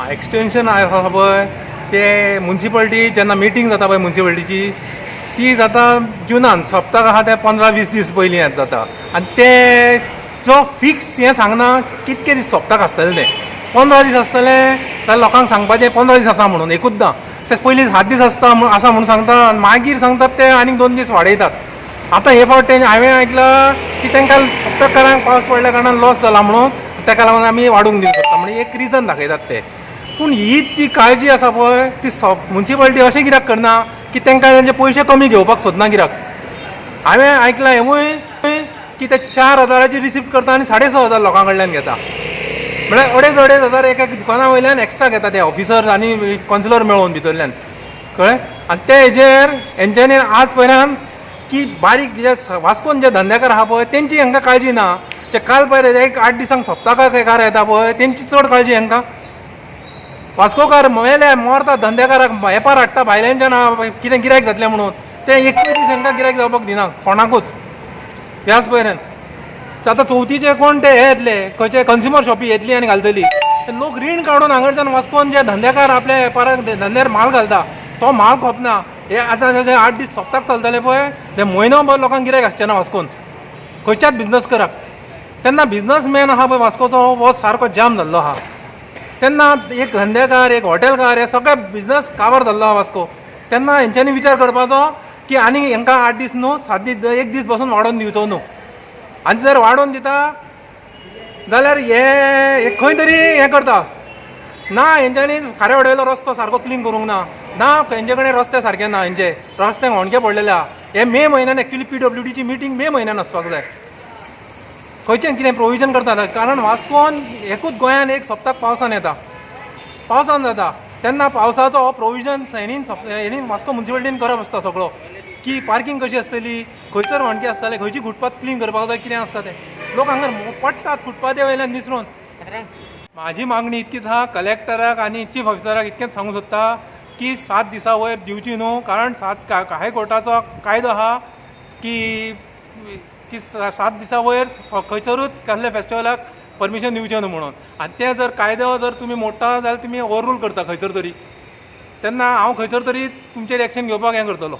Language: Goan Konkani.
एक्सटेंशन आसा पळय ते मुन्सिपालिटी जेन्ना मिटींग जाता पळय मुन्सिपालिटीची ती जाता जुनान, सप्तक आहा ते 15-20 दीस पयलीं जाता आनी ते जो फिक्स हें सांगना कितके दीस सप्तक आसतलें तें 15 दीस आसतलें जाल्यार लोकांक सांगपाचें 15 दीस आसा म्हणून एकूचदां ते पयलीं 7 दीस आसता आसा म्हणून सांगता आनी मागीर सांगतात ते आनीक 2 दीस वाडयतात. आतां हे फावट तें हांवें आयकलां की तांकां सप्तकारांक पावस पडल्या कारणान लॉस जाला म्हणून ताका लागून आमी वाडोवंक दिवंक शकता म्हणून एक रिजन दाखयतात ते. पूण ही ती काळजी आसा पळय ती मुन्सिपालिटी अशें कित्याक करना की तांकां तेंचे पयशे कमी घेवपाक सोदना कित्याक. हांवें आयकलां हेंवूय की ते 4000 रिसिप्ट करता आनी 6500 लोकां कडल्यान घेता, म्हळ्यार 2500-2500 एका दुकाना वयल्यान एक्स्ट्रा घेता ते ऑफिसर आनी कावन्सिलर मेळोवन भितरल्यान, कळ्ळें. आनी ते हेजेर हेंच्यांनी आज पर्यंत की बारीक जे वास्कोन जे धंदेकार आहा पळय तेंची हांकां काळजी ना. जे काल पयर एक 8 दिसांक सप्तकाक एकार येता पळय तेंची चड काळजी हांकां. वास्कोकार मेले मरता धंदेकाराक वेपार हाडटा भायल्यांच्यान कितें गिरायक जातलें म्हणून ते एकूय दीस हांकां गिरायक जावपाक दिना कोणाकूच. ह्याच पयल्यान आतां चवथीचे कोण ते हे येतले खंयचे कंज्युमर शॉपी येतली आनी घालतली, लोक रीण काडून हांगाच्यान वास्कोन जे धंदेकार आपल्या वेपाराक धंद्यार म्हाल घालता तो म्हाल खपना. हे आतां जशे 8 दीस सप्तक चलतले पळय ते म्हयनो भर लोकांक गिरायक आसचें ना वास्कोन खंयच्याच बिजनस कराक. तेन्ना बिजनसमॅन आहा पळय वास्कोचो हो सारको जाम जाल्लो आहा. तेन्ना एक धंदेकार एक हॉटेलकार हे सगळे बिजनस काबार जाल्लो आहा वास्को. तेन्ना हेंच्यांनी विचार करपाचो की आनी हेंकां 8 दीस न्हू 7 दीस 1 दीस बसून वाडोवन दिवचो न्हू. आनी जर वाडोवन दिता जाल्यार हे खंय तरी हें करता ना. हेंच्यांनी खारेवाड्यालो रस्तो सारको क्लीन करूंक ना, ना हेंचे कडेन रस्ते सारके ना, हेंचे रस्त्यांक होणके पडलेले आहा. हे मे म्हयन्यान एक्चुली PWDची मिटींग मे म्हयन्यान आसपाक जाय. खंयचें कितें प्रोविजन करता कारण वास्कोन एकूच गोंयान एक सप्तक पावसान येता, पावसान जाता तेन्ना पावसाचो हो प्रोविजन हेणी वास्को मुन्सिपालिटीन करप आसता सगळो की पार्किंग कशी आसतली, खंयसर होणके आसतले, खंयची फुटपाथ क्लीन करपाक जाय, कितें आसता तें. लोक हांगा पडटात फुटपाथे वयल्यान निसरून. म्हाजी मागणी इतकीच आहा कलेक्टराक आनी चीफ ऑफिसराक इतकेंच सांगूंक सोदता की 7 दिसां वयर दिवची न्हू, कारण 7 हायकोर्टाचो कायदो आहा की 7 दिसां वयर खंयसरूच कसल्या फेस्टिवलाक परमिशन दिवचें न्हू म्हणून. आनी तें जर कायदो जर तुमी मोडटा जाल्यार तुमी ओवररूल करता खंयसर तरी, तेन्ना हांव खंयसर तरी तुमचेर एक्शन घेवपाक हें करतलो.